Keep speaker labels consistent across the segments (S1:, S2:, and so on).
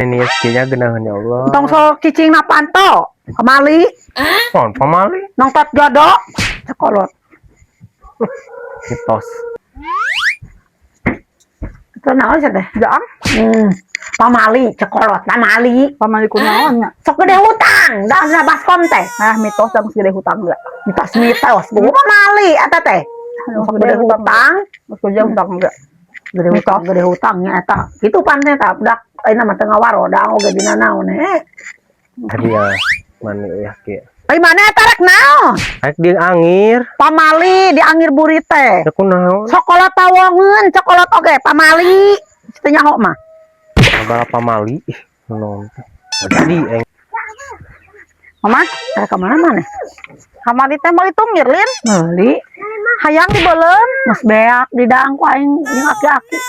S1: Ini SG-nya geunaheun, ya Allah.
S2: Tong sok cicing na panto. Pamali.
S1: Pon pamali.
S2: Nongtot jodoh. Cekolot.
S1: Mitos.
S2: Itu naon sih teh?
S3: Jaang.
S2: Pamali, cekolot, pamali.
S3: Pamali kunaon nya?
S2: Sok gede hutang, dah na baskom teh.
S3: Ah, mitos da geus gede hutang ge.
S2: Mitos mitos, buku pamali eta teh. Sok gede hutang,
S3: Geus gede hutang ge.
S2: Gede hutang, gede hutangnya eta. Kitu pan teh tah budak ayeuna mah teu ngawaro da oge dina naon eh.
S1: Tadi ya mana ya ki.
S2: Ai mana eta rek naon?
S1: Rek di angir.
S2: Pamali di angir burit teh.
S1: Ya kunaon?
S2: Cokolot pawongeun, cokolot oge pamali. Teu nyaho mah.
S1: Abah pamali. Ih, naon teh. Jadi aing.
S3: Mama,
S2: Rek ka mana maneh?
S3: Kamari teh meuli tungir, Lin.
S2: Meuli.
S3: Hayang dibeuleum.
S2: Geus beak didang ku aing jeung aki-aki.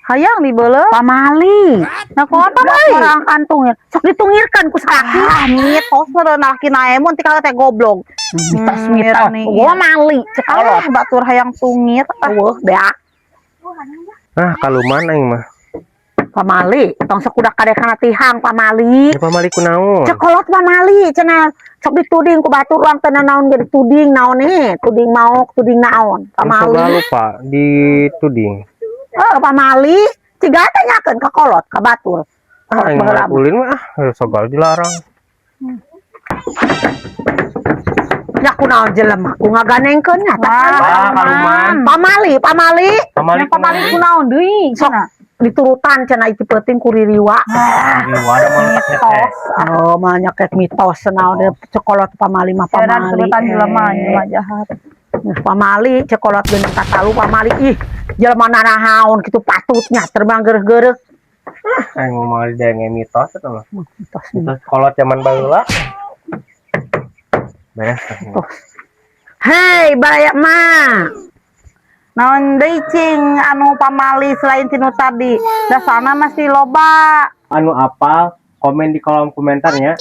S3: Hayang dibeuleum.
S2: Pamali.
S3: Nah, kumaha pamali?
S2: Orang kantungir. Sok ditungirkan ku salaki.
S3: Ah, mitos meureun laki naemun ti teh goblok.
S2: Mitos mitos.
S3: Nih.
S2: Gua mali cekolot.
S3: Ah, batur hayang tungir. Ah,
S2: Eueuh beak.
S1: Ah, kaluman aing mah.
S2: Pamali, tong sok udah kade kana tihang pamali.
S1: Ya pamali kunaon?
S2: Cekolot pamali cenah sok dituding ku batur urang teh naon ge dituding naon nih, tuding maok, tuding naon.
S1: Pamali.
S2: Pamali.
S1: Lupa dituding.
S2: Eh, pamali ciga tanyakeun ka kolot ka batur.
S1: Ah, aing
S2: Baheula
S1: mah ulin mah ah, sogal dilarang.
S2: Ya kunaon jelema ku ngaganengkeun nya tah.
S1: Ah, kaluman.
S2: Pamali, pamali.
S1: Pamali.
S3: Nya pamali kunaon deui?
S2: Sok diturutan cenah itu peuting ku ririwa.
S1: Riwa da mah letak
S3: Mitos.
S2: Oh, mah nyakek mitos naon cekolot pamali mah
S3: Heran
S2: pamali.
S3: turutan jelema
S2: Eh.
S3: jelema jahat.
S2: Nah, pamali cekolot geuning tatalu pamali ih jelema nanahaon kitu patutnya terbang gereh-gereh.
S1: Aing mah denge mitos eta mah.
S2: Mitos.
S1: Mitos kolot zaman baheula. Beres.
S2: Mitos. Hei, baraya mah.
S3: Naon deui cing anu pamali selain tinu tadi? Dasarna masih loba.
S1: Anu apal komen di kolom komentarnya.